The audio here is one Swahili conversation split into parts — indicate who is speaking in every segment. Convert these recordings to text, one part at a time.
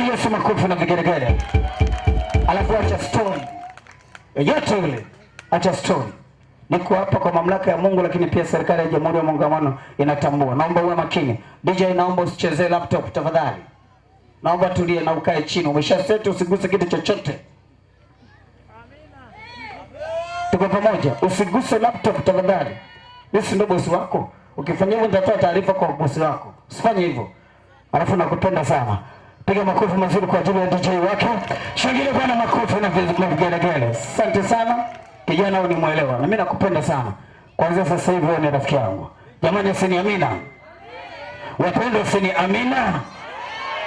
Speaker 1: Yesu makofi na vigelegele. Alafu acha story yoyote ile, acha story. Niko hapa kwa mamlaka ya Mungu, lakini pia serikali ya Jamhuri ya Muungano inatambua. Naomba uwe makini. DJ, naomba usichezee laptop tafadhali. Naomba tulie na ukae chini. Umesha set, usiguse kitu chochote. Tuko pamoja? Usiguse laptop tafadhali. Mimi si ndo bosi wako. Ukifanya hivyo nitatoa taarifa kwa bosi wako. Usifanye hivyo. Alafu nakupenda sana. Piga makofi mazuri kwa ajili ya DJ wake. Shangilia bwana, makofi na vigelegele. Asante sana. Kijana huyu ni mwelewa na mimi nakupenda sana. Kuanzia sasa hivi wewe ni rafiki yangu. Jamani, sini amina. Wapendwa, sini amina.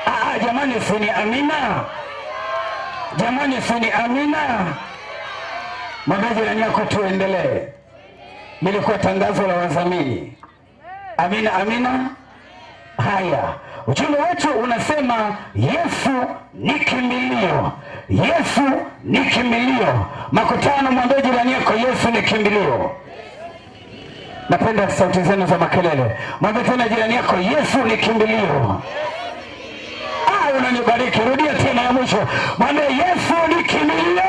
Speaker 1: Ah, jamani, sini amina. Jamani, sini amina. Mwambie jirani yako tuendelee. Nilikuwa tangazo la wadhamini. Amina, amina. Haya, ujumbe wetu unasema Yesu ni kimbilio. Yesu ni kimbilio. Makutano, mwambie jirani yako Yesu ni kimbilio. Napenda sauti zenu za makelele. Mwambie tena jirani yako Yesu ni kimbilio. Ah, unanibariki. Rudia tena ya mwisho. Mwambie Yesu ni kimbilio.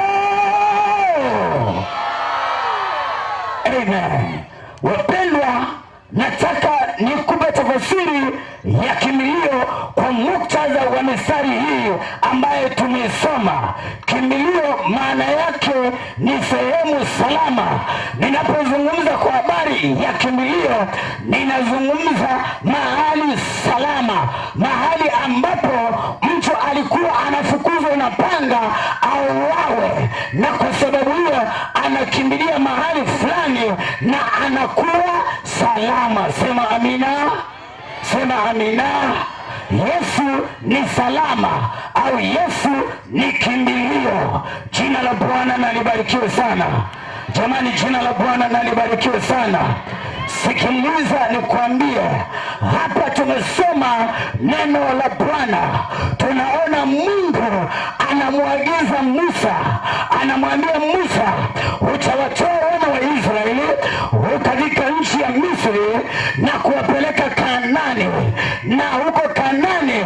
Speaker 1: Amen. Wapendwa, nataka nikupe tafasiri ya kimbilio kwa muktadha wa mistari hii ambayo tumeisoma. Kimbilio maana yake ni sehemu salama. Ninapozungumza kwa habari ya kimbilio, ninazungumza mahali salama, mahali ambapo mtu alikuwa anafukuzwa na panga auawe, na kwa sababu hiyo anakimbilia mahali fulani na anakuwa salama. Sema amina, sema amina. Yesu ni salama au Yesu ni kimbilio. Jina la Bwana na libarikiwe sana jamani, jina la Bwana na libarikiwe sana. Sikiliza nikwambie, hapa tumesoma neno la Bwana, tunaona Mungu anamwagiza Musa, anamwambia Musa, utawatoa wana wa Israeli katika nchi ya Misri na kuwapeleka Kanani, na huko Kanani,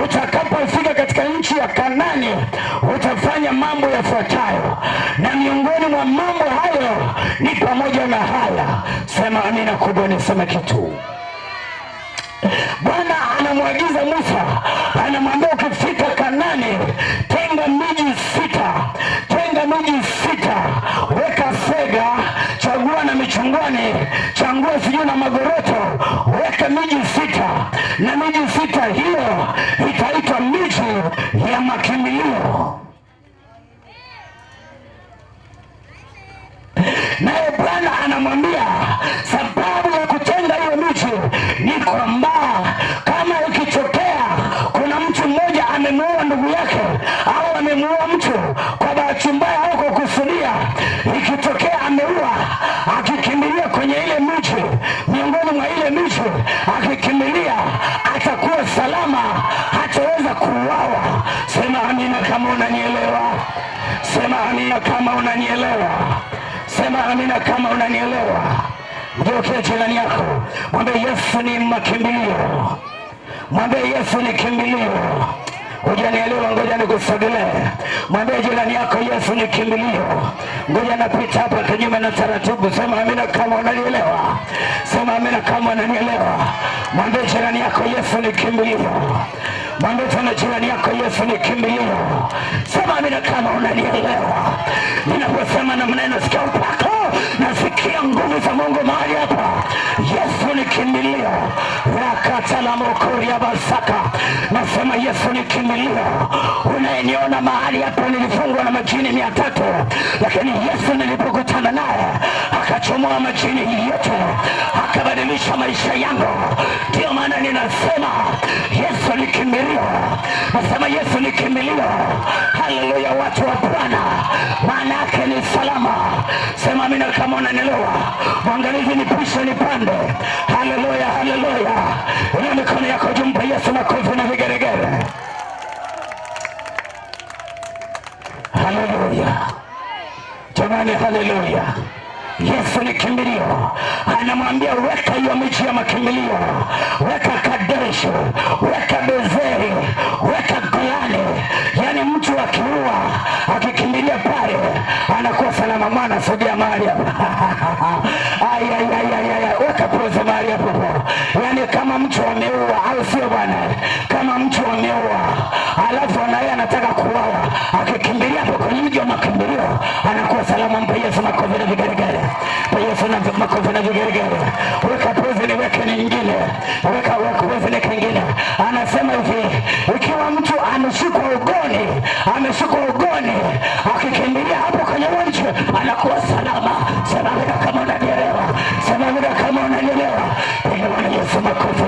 Speaker 1: utakapofika katika nchi ya Kanani utafanya mambo yafuatayo, na miongoni mwa mambo hayo ni pamoja na haya. Sema amina kubwa, niseme kitu. Bwana anamwagiza Musa, anamwambia ukifika Kanani, tenga miji sita, tenga miji sita, weka sega, chagua na michungwani, chagua sijui na magoroto, weka miji sita, na miji sita hiyo itaitwa miji ya makimbilio. Naye Bwana anamwambia sababu ya kutenga hiyo miji ni kwamba kama ikitokea kuna mtu mmoja amemuua ndugu yake au amemuua mtu kwa bahati mbaya au kwa kusudia, ikitokea ameua, akikimbilia kwenye ile miji, miongoni mwa ile miji akikimbilia, atakuwa salama, hataweza kuuawa. Sema amina kama unanielewa. Sema amina kama unanielewa. Sema amina kama unanielewa. Mgeukie jirani yako, mwambie Yesu ni makimbilio. Mwambie Yesu ni kimbilio. Hujanielewa? Ngoja nikusogelee. Mwambie jirani yako Yesu ni kimbilio. Ngoja napita hapa kinyume na taratibu. Sema amina kama unanielewa. Sema amina kama unanielewa. Mwambie jirani yako Yesu ni kimbilio. Mwambie tena jirani yako Yesu ni kimbilio. Sema amina kama unanielewa. Ninaposema na maneno, sikia upako, nasikia nguvu za Mungu mahali hapa. Yesu ni kimbilio. Rakatala basaka. Nasema Yesu ni kimbilio. Unayeniona mahali hapa, nilifungwa na majini 300, lakini Yesu nilipokutana naye akachomoa majini yote, akabadilisha maisha yangu. Ndio maana ninasema Yesu ni kimbilio. Nasema Yesu ni kimbilio. Haleluya, watu wa Bwana, maana yake ni salama. Sema amina kama unanielewa. Mwangalizi, nipishe nipande. Haleluya, haleluya. Inua mikono yako juu, mpe Yesu makofi na vigeregere. Haleluya jamani, haleluya. Yesu ni kimbilio, anamwambia weka hiyo miji ya makimbilio, weka Kadesh, weka Bezeri, weka Golani. Sogea mahali hapa. Ai, ai, ai, ai, ai, weka pose mahali hapo. Yaani kama mtu ameua, au sio bwana? Kama mtu ameua, alafu na yeye anataka kuuawa, akikimbilia hapo kwenye mji wa makimbilio anakuwa salama. Mpe Yesu makofi na vigelegele. Mpe Yesu na makofi na vigelegele. Weka pose, niweke nyingine. Weka weka pose ni kingine. Anasema hivi, ikiwa mtu ameshikwa ugoni, ameshikwa ugoni, akikimbilia hapo kwenye mji anakuwa salama. Sema amina kama unanielewa. Sema amina kama unanielewa. Piga Bwana Yesu makofi.